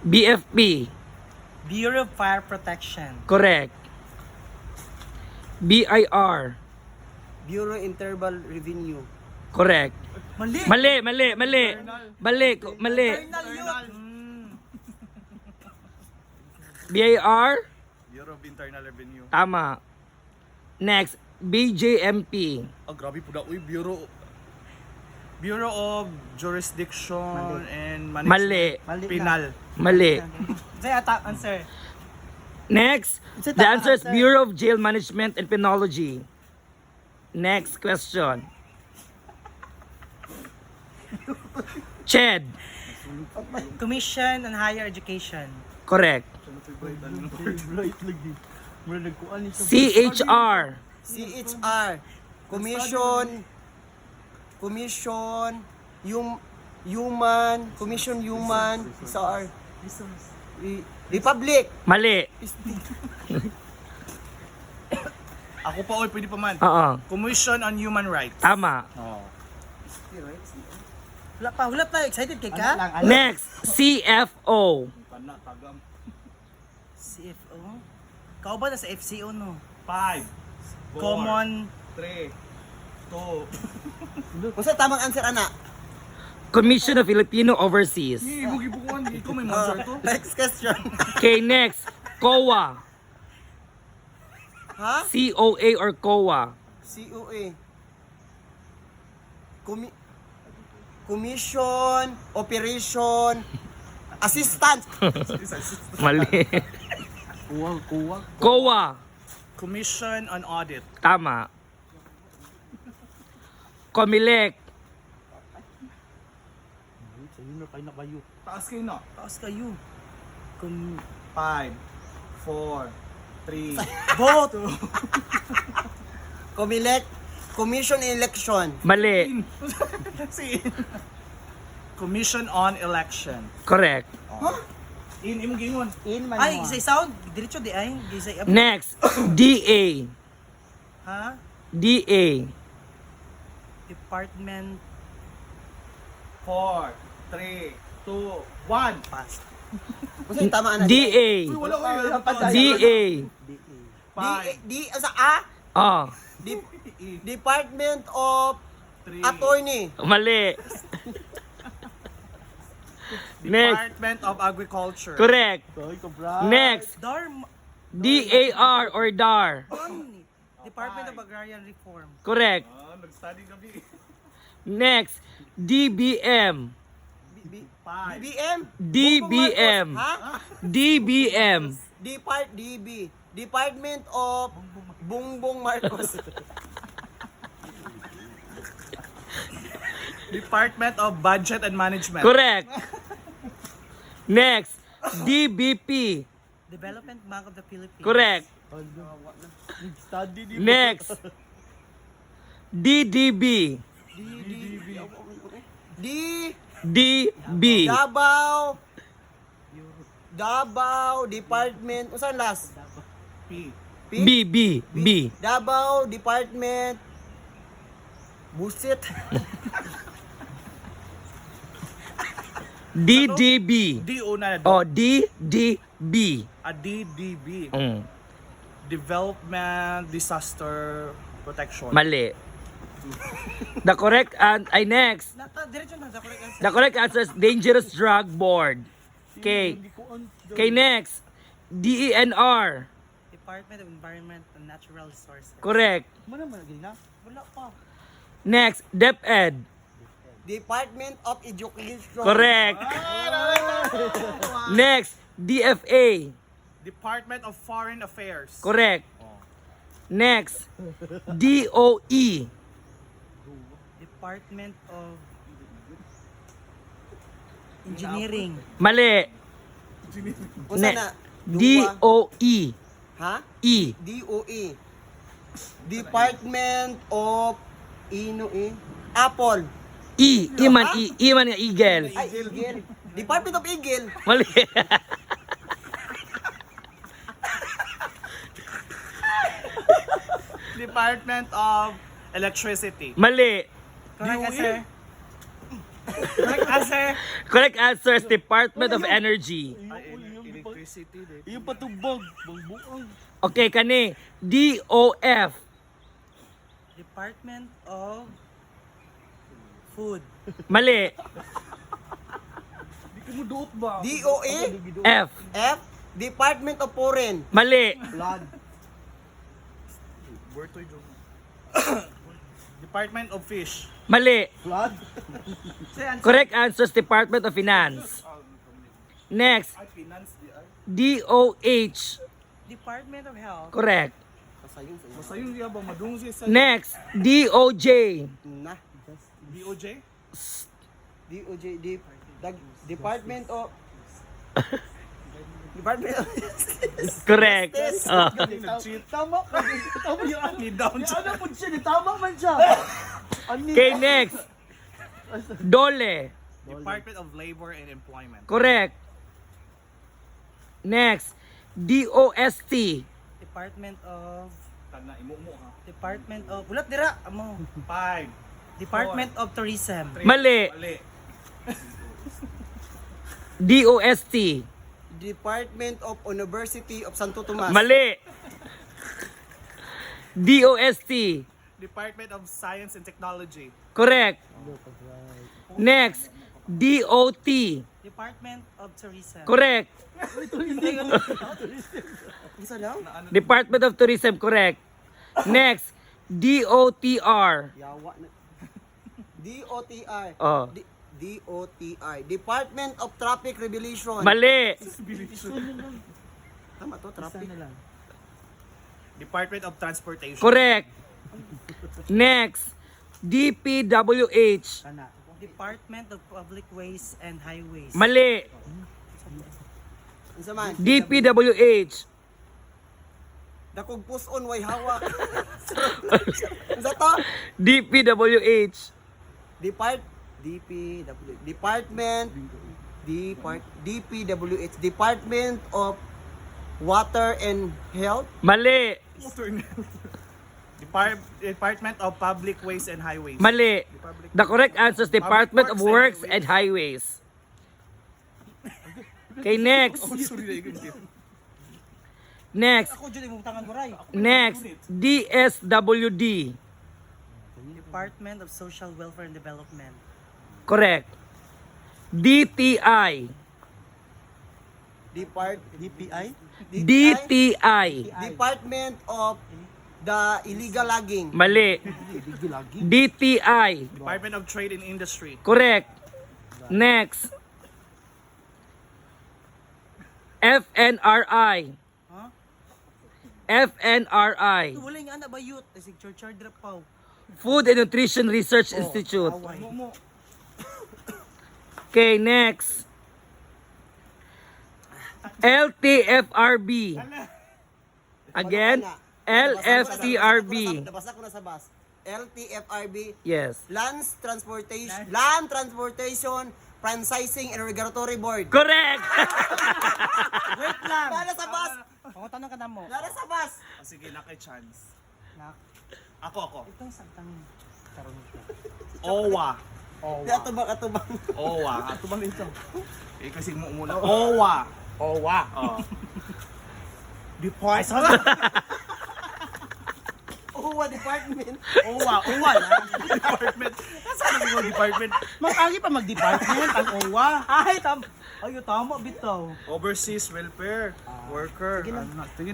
BFP. Bureau of Fire Protection. Correct. BIR. Bureau Interval Revenue. Correct. Mali! Mali, mali, mali. Mali, mali. Internal yun! BIR? Bureau of Internal Revenue. Tama. Next, BJMP. Ah, grabe po na. Uy, Bureau of Jurisdiction and Management. Mali. Mali na. Penal. Mali. Say ata answer. Next, It's a the tama answer is answer. Bureau of Jail Management and Penology. Next question. Ched. Commission on Higher Education. Correct. CHR. CHR. Commission Commission Human Commission Human sa R. Republic. Mali. Ako pa, oy, pwede pa man. Oo. Commission on Human Rights. Tama. Oh. Wala pa, wala pa. Excited kay ka? Next, CFO. Pana, tagam. CFO? Kau ba na sa FCO no? 5, 4, Common 3, 2. Unsa tamang answer ana? Commission of Filipino Overseas. Ibugi-bukuan. Ikaw may answer to. Next question. Okay, next, COA. Ha? COA or COA. COA. Commission Operation Assistant. Mali. Kuwag, kuwag. COA. Commission on Audit. Tama. Comelec. Taas kayo na. Taas kayo. Com 5, 4, 3, Vote! Comilec Commission Election. Mali. Si Commission on Election. Correct. In imong gingon. In man Ay, isay sound. Diretso di ay. Gisay up. Next, DA. Ha? DA. Department 4, 3, 2, 1. Pass. Unsa yung tama ana? DA. Wala ko yun. DA. D 5, D sa A Oh, Department of 3, Attorney. Mali. Next. Department of Agriculture. Correct. Next, DAR. DAR or DAR. Department of Agrarian Reform. Correct. Ah, nag-study gabi. Next, DBM. 5, BM? DBM. Ha? DBM. Depart DB. Department of Bongbong Marcos. Department of Budget and Management. Correct. Next, DBP. Development Bank of the Philippines. Correct. Next, DDB. D DB. Davao Davao Department unsa last? P. P? B B B. Davao Department Busit. DDB. D O na. Oh, DDB. A DDB. Development Disaster Protection. Mali. The correct and ay next. Nata, diretso na. The correct answer. The correct answer is Dangerous Drug Board. Okay. Okay, next. DENR. Department of Environment and Natural Resources. Correct. Wala pa. Next, DepEd. Department of Education. Correct. Next, DFA. Department of Foreign Affairs. Correct. Next, DOE. Department of Engineering. Mali. Unsa na? DOE. Ha? E. DOE. Department of Ino E. Apple. E. Iman E. Iman nga eagle. Ay, Eagle. Department of Eagle. Mali. Department of Electricity. Mali. Correct answer. Correct answer. Correct answer is Department of Energy. Ay, electricity. Yung patubog. Bangbuang. Okay, kani DOF. Department of Food. Mali. DOE. F. F. Department of Foreign. Mali. Blood. Department of Fish. Mali. Blood. Correct answer is Department of Finance. Next, Ay, finance di ay. DOH. Department of Health. Correct. Kasayon sa Basta yung iya ba madung siya sa Next, DOJ. Na. DOJ? DOJ. D, Department of Department of Correct. Oh. Nag-cheat. Tama ka. Tama yung ano. Ni down siya. Ano po siya? Tama man siya. Ano? Okay, next. DOLE. Department of Labor and Employment. Correct. Next, DOST. Department of Tana imo mo ha. Department of Ulat dira amo. 5. Department of Tourism. Mali. Mali. DOST. Department of University of Santo Tomas. Mali. DOST. Department of Science and Technology. Correct. Next, DOT. Department of Tourism. Correct. Isa lang? Department of Tourism, correct. Next, DOTR. Yawa na. DOTR. Oh. DOTR. Department of Traffic Regulation. Mali. Tama to, traffic. Department of Transportation. Correct. Next, DPWH. Department of Public Ways and Highways. Mali. Isa man. DPWH. Dakog puson way hawak. Isa to? DPWH. Depart DPW Department Depart DPWH Department of Water and Health. Mali. Department of Public Ways and Highways. Mali. The correct answer is Department of Works Works and Highways. Okay, next. Oh, sorry, na Next. Ako dyan imong tangan waray. Next, DSWD. Department of Social Welfare and Development. Correct. DTI. Depart DPI? DTI. Department of the Illegal Logging. Mali. DTI. Department of Trade and Industry. Correct. Next. FNRI. Huh? FNRI. Wala yung anak ba youth? Ay, sig church drop paw. Food and Nutrition Research Institute. Away. Okay, next. LTFRB. Again, LFTRB. Nabasa ko na sa bus. LTFRB. Yes. Land Transportation Franchising and Regulatory Board. Correct! Wait lang. Nara sa bus! Pangutanong ka na mo. Nara sa bus! Oh, sige, na kay chance. Nak. Ako, ako. Itong santang karon ka. OWA. Di atubang atubang. OWA. Ato bang ito? Eh, kasi mo muna. OWA. OWA. Oh. Depart. OWA Department. OWA. OWA lang. Department. Nasaan ang mga department? Mag-agi pa mag-department ang OWA. Ay, tam. Ay, tama bitaw. Overseas Welfare Worker. Ano na? Tingin.